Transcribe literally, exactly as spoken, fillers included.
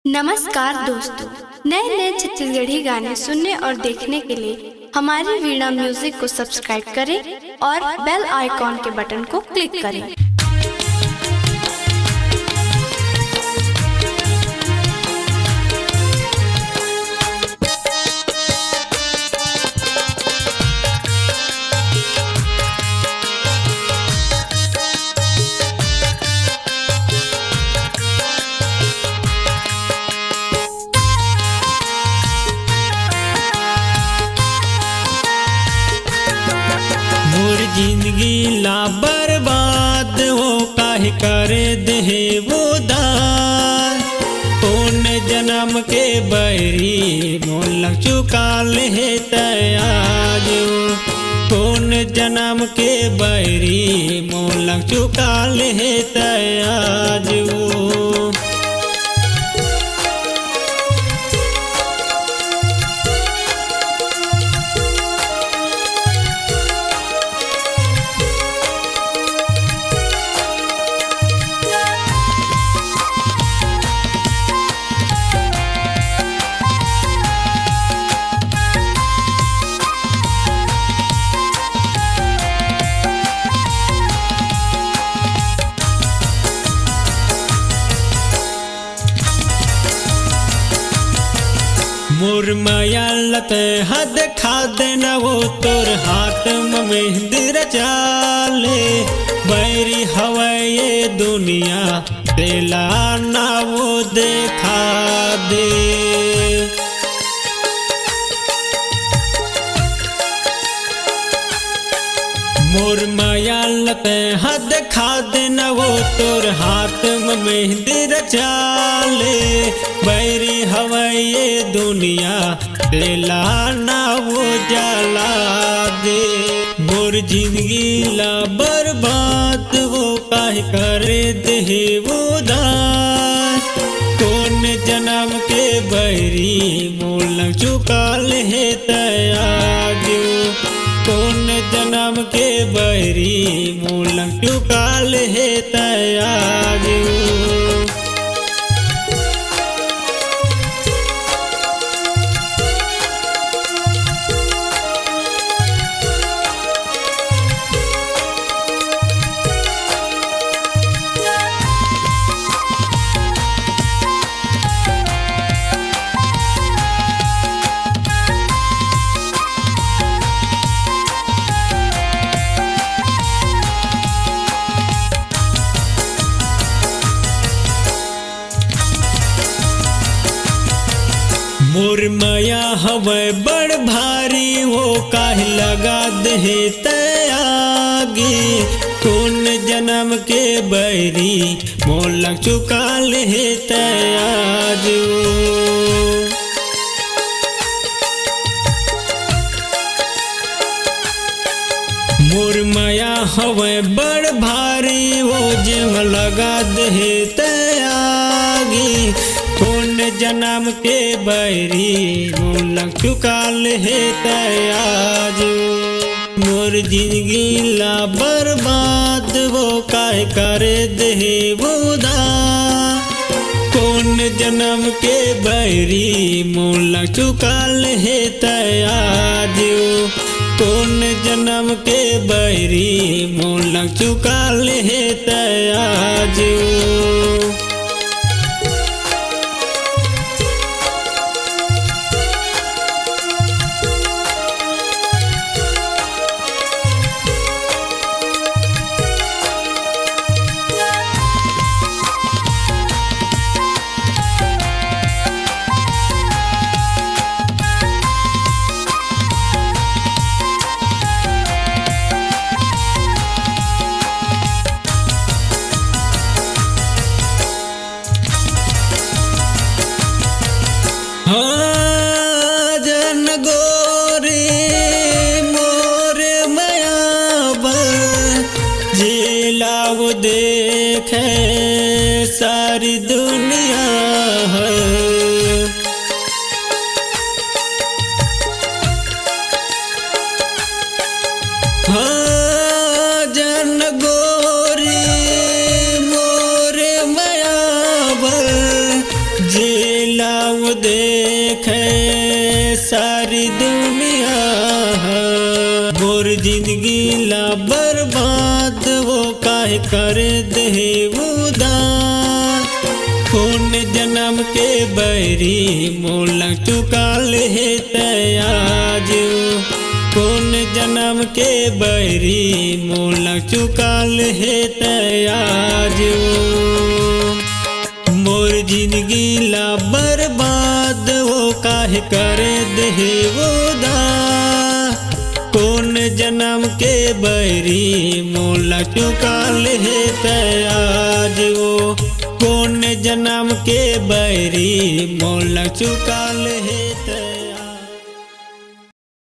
नमस्कार दोस्तों, नए नए छत्तीसगढ़ी गाने सुनने और देखने के लिए हमारी वीणा म्यूजिक को सब्सक्राइब करें और बेल आइकॉन के बटन को क्लिक करें। मोर जिंदगी ला बर्बाद वो काहे कर देहे वो दान। कोन जन्म के बैरी मोला चुका लेहे तै आज वो। कोन जन्म के बैरी मोला चुका लेहे तै आज वो। मोर मया ल तैं हा देखा देना वो तोर हाथ म मेहंदी रचा ले। बैरी हवय ये दुनिया तेला ना वो देखा दे। मोर मया ल तैं हा देखा देना वो तोर हाथ म मेहंदी रचा ले। बैरी हवय ये दुनिया तेला ना वो जला दे। मोर जिंदगी ला बर्बाद वो काहे कर देहे वो दान। कोन जन्म के बैरी मोला चुका लेहे तै आज। कोन जन्म के बैरी मोला चुका लेहे तै आज। मोर मया हवय बड़ भारी, वो काहे लगा देहे तै आगी। कोन जन्म के बैरी, मोला चुका लेहे तै आज। मोर मया हवय बड़ भारी, वो जेमा लगा देहे तै आगी। कोन जन्म के बैरी, मोला चुका लेहे तै आज। मोर जिंदगी ला बर्बाद, वो काहे कर देहे वो दा। कोन जन्म के बैरी, मोला चुका लेहे तै आज। कोन जन्म के बैरी, मोला चुका लेहे तै आज। देखे सारी दुनिया ह। मोर जिंदगी ला बर्बाद वो काहे कर देहे उदास। कोन जन्म के बैरी मोला चुका ले हे तैं आज वो। कोन जन्म के बैरी मोला चुका ले हे तैं आज वो। मोर जिंदगी ला बर्बाद वो काहे कर देहे उदास। कोन जन्म के बैरी मोला चुका ले हे तैं आज वो। कोन जन्म के बैरी मोला चुका ले हे तैं